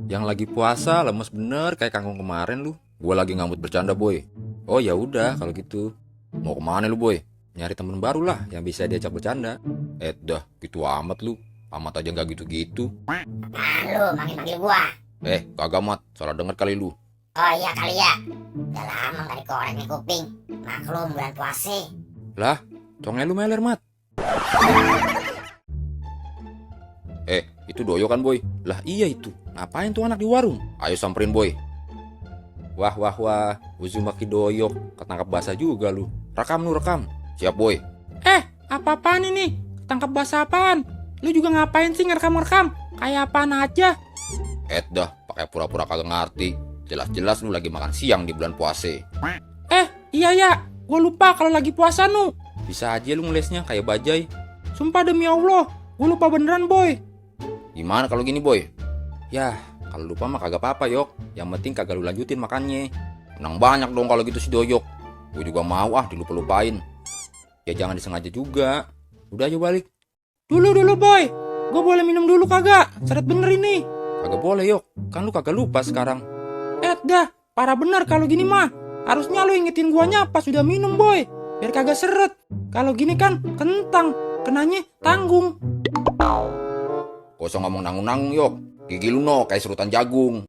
Yang lagi puasa lemes bener kayak kangkung kemarin lu. Gua lagi ngambut bercanda boy. Oh ya udah kalau gitu. Mau kemana lu boy? Nyari temen baru lah yang bisa diajak bercanda. Dah gitu amat lu. Amat aja nggak gitu-gitu. Lu manggil-manggil gua. Kagak mat. Salah denger kali lu. Oh iya kali ya. Udah lama gak dikorek nih kuping. Maklum bulan puasa. Lah, conge lu meler mat. Itu Doyo kan boy? Lah iya itu. Ngapain tuh anak di warung? Ayo samperin boy. Wah, Uzumaki Doyo ketangkap basah juga lu. Rekam lu rekam. Siap boy. Apa-apaan ini? Ketangkap basah apaan? Lu juga ngapain sih ngerekam-rekam? Kayak apaan aja? Dah, pakai pura-pura kagak ngerti. Jelas-jelas lu lagi makan siang di bulan puasa. Iya ya. Gua lupa kalau lagi puasa nu. Bisa aja lu ngelesnya kayak bajai. Sumpah demi Allah, gua lupa beneran boy. Gimana kalau gini boy? Yah, kalau lupa mah kagak apa-apa yok. Yang penting kagak lu lanjutin makannya. Menang banyak dong kalau gitu si Doyok. Gue juga mau dilupa-lupain. Ya jangan disengaja juga. Udah aja balik. Dulu boy. Gua boleh minum dulu kagak? Seret bener ini. Kagak boleh yok. Kan lu kagak lupa sekarang. Dah, parah bener kalau gini mah. Harusnya lu ingetin guanya pas sudah minum boy. Biar kagak seret. Kalau gini kan kentang. Kenanya tanggung. Kosong ngomong nanggung-nanggung yok. Gigi lu no kayak serutan jagung.